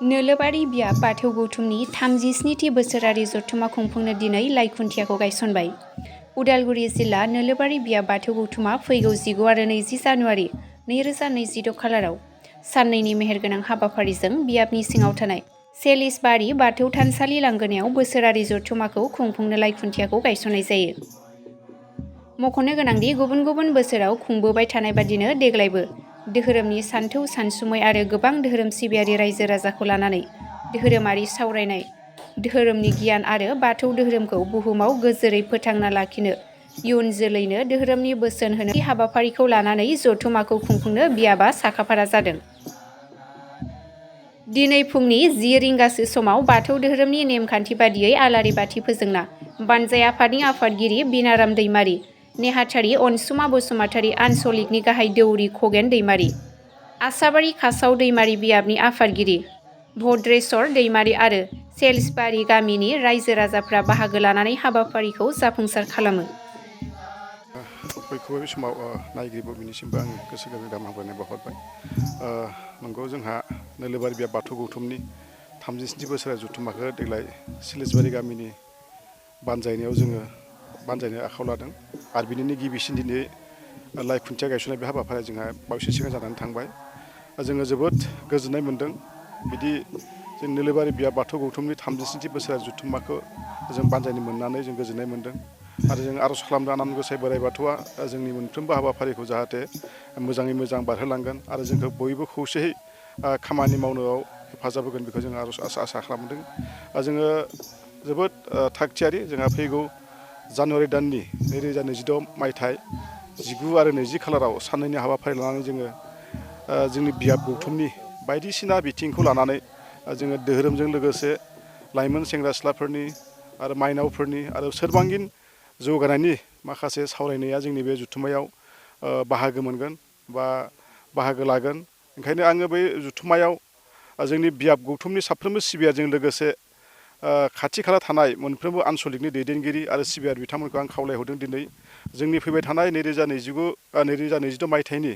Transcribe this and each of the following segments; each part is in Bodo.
नोलोबारि बियाब बाथौ गौथुमनि 37थि बोसोरारि जथुम्मा खुंफुंनो दिनै लाइखुन्थियाखौ गायसनबाय। उदालगुरि जिल्ला नोलोबारि बियाब बाथौ गौथुमा फैगौ 19 आरो 20 जानुवारि 2026 खालाराव साननैनि मेहेरगोनां हाबाफारिजों बियाबनि सिङाव थानाय सेलिसबारि बाथौ थानसालि लांगोनायाव बोसोरारि जथुम्माखौ खुंफुंनो लाइखुन्थियाखौ गायसननाय जायो। मख'नो गोनांदि गुबुन गुबुन बोसोराव खुंबोबाय थानाय बादिनो देग्लायबो धोरोमनि सानथौ सानसुमै आरो गोबां धोरोम सिबियारि रायजो राजाखौ लानानै धोरोमारि सावरायनाय, धोरोमनि गियान आरो बाथौ धोरोमखौ बुहुमाव गोजोरै फोथांना लाखिनो, इयुन जोलैनो धोरोमनि बोसोन होनो हाबाफारिखौ लानानै जथुम्माखौ खुंफुंनो बियाबा साखाफारा जादों। दिनै फुंनि 10 रिंगासो समाव बाथौ धोरोमनि नेमखान्थि बादियै आलारि बाथि फोजोंना बानजाय आफादनि आफादगिरि बिनाराम दैमारि, नेहाथारि अनसुमा बसुमतारी, आनसलिकनि गाहाय दौरि खगेन दैमारि, आसाबारि खासाव दैमारि बियाबनि आफादगिरि भद्रेश्वर दैमारि आरो सेलिसबारि गामिनि रायजो राजाफ्रा बाहागो लानानै हाबाफारिखौ जाफुंसार खालामो। बयखौबो बे समाव नायगिरि बयनिसिमबो आं गोसो गोरबोनि गाहाम हामलायनाय बावहरबाय। नंगौ जोंहा नोलोबारि बियाब बाथौ गौथुमनि 37 बोसोरारि जथुम्माखौ देग्लाय सेलिसबारि गामिनि बानजायनो आखायाव लादों आरो बिनिनो गिबिसिन दिनै लाइखुन्थिया गायसननाय बे हाबाफारिया जोंहा बावैसो सिगां जानानै थांबाय। जोङो जोबोद गोजोननाय मोन्दों बिदि जों नोलोबारि बियाब बाथौ गौथुमनि 37थि बोसोरारि जथुम्माखौ जों बानजायनो मोननानै जों गोजोननाय मोन्दों आरो जों आर'ज खालामदों आनान गसाइ बोराइ बाथौआ जोंनि मोनफ्रोमबो हाबाफारिखौ जाहाथे मोजाङै मोजां बारहोलांगोन आरो जोंखौ बयबो खौसेयै खामानि मावनायाव हेफाजाब होगोन बेखौ जों आसा खालामदों। जोङो जोबोद थागथियारि जोंहा फैगौ जानुवारि दाननि 2026 मायथाइ 19 आरो 20 खालाराव साननैनि हाबाफारि लानानै जोङो जोंनि बियाब गौथुमनि बायदिसिना बिथिंखौ लानानै जोङो धोरोमजों लोगोसे लाइमोन सेंग्रा सिख्लाफोरनि आरो माइनावफोरनि आरो सोरबांगिन जौगानायनि माखासे सावरायनाया जोंनि बे जथुम्मायाव बाहागो मोनगोन बा बाहागो लागोन। ओंखायनो आङो बे जथुम्मायाव जोंनि बियाब गौथुमनि साफ्रोमबो सिबियारिजों लोगोसे खाथि खाला थानाय मोनफ्रोमबो आनसलिकनि दैदेनगिरि आरो सिबियारि बिथांमोनखौ आं खावलायहरदों दिनै जोंनि फैबाय थानाय 2026 मायथाइनि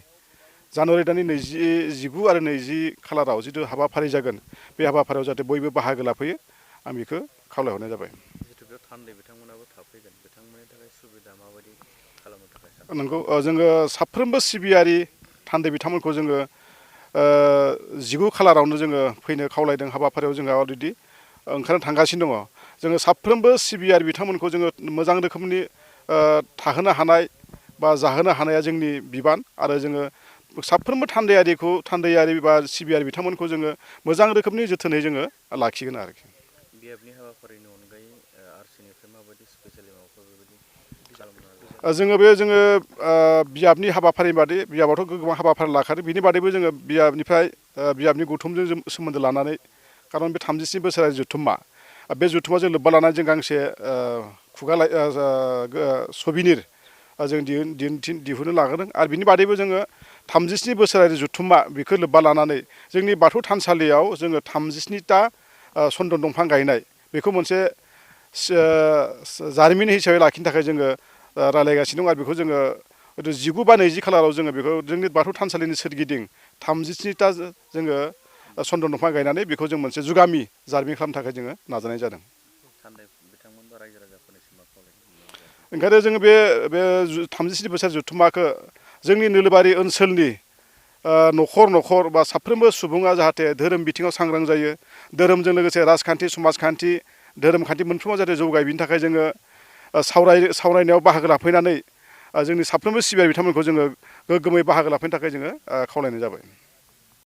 जानुवारि दाननि 19 आरो 20 खालाराव जिथु हाबाफारि जागोन बे हाबाफारियाव जाहाथे बयबो बाहागो लाफैयो आं बेखौ खावलायहरनाय जाबाय। नंगौ जोङो साफ्रोमबो सिबियारि थान्दै बिथांमोनखौ जोङो 19 खालारावनो जोङो फैनो खावलायदों। हाबाफारियाव जोंहा अलरेडि ओंखारनो थांगासिनो दङ। जोङो साफ्रोमबो सिबियारि बिथांमोनखौ जोङो मोजां रोखोमनि थाहोनो हानाय बा जाहोनो हानाया जोंनि बिबान आरो जोङो साफ्रोमबो थान्दैयारि बा सिबियारि बिथांमोनखौ जोङो मोजां रोखोमनि जोथोनै जोङो लाखिगोन आरोखि। बियाबनि हाबाफारिनि अनगायै आरसिनिफ्राय माबायदि स्पेसियेलि माबाफोर बेबायदि जोङो बियाबनि हाबाफारि बादै बियाबावथ' गोबां हाबाफारि लाखादों बिनि बादैबो जोङो बियाबनि गौथुमजों सोमोन्दो लानानै खारन बे 37 बोसोरारि जथुम्मा बे जथुम्माजों लोब्बा लानानै जों गांसे सबिनिर जों दिहुननो लाग्रोदों आरो बिनि बादैबो जोङो 37 बोसोरारि जथुम्मा बेखौ लोब्बा लानानै जोंनि बाथौ थानसालियाव जोङो 37टा सन्दन दंफां गायनाय बेखौ मोनसे जारिमिन हिसाबै लाखिनो थाखाय जोङो रायज्लायगासिनो दं आरो बेखौ जोङो 19 बा 20 खालाराव जोङो बेखौ जोंनि बाथौ थानसालिनि सोरगिदिं 37टा जोङो सन्दन दंफां गायनानै बेखौ जों मोनसे जुगामि जारिमिन खालामनो थाखाय जोङो नाजानाय जादों। ओंखायनो जोङो बे 37 बोसोर जथुम्माखौ जोंनि नोलोबारि ओनसोलनि न'खर न'खर बा साफ्रोमबो सुबुङा जाहाथे धोरोम बिथिङाव सांग्रां जायो, धोरोमजों लोगोसे राजखान्थि समाजखान्थि धोरोमखान्थि मोनफ्रोमाव जाहाथे जौगायो बिनि थाखाय जोङो सावरायनायाव बाहागो लाफैनानै जोंनि साफ्रोमबो सिबियारि बिथांमोनखौ जोङो गोग्गोमै बाहागो लाफैनो थाखाय जोङो खावलायनाय जाबाय।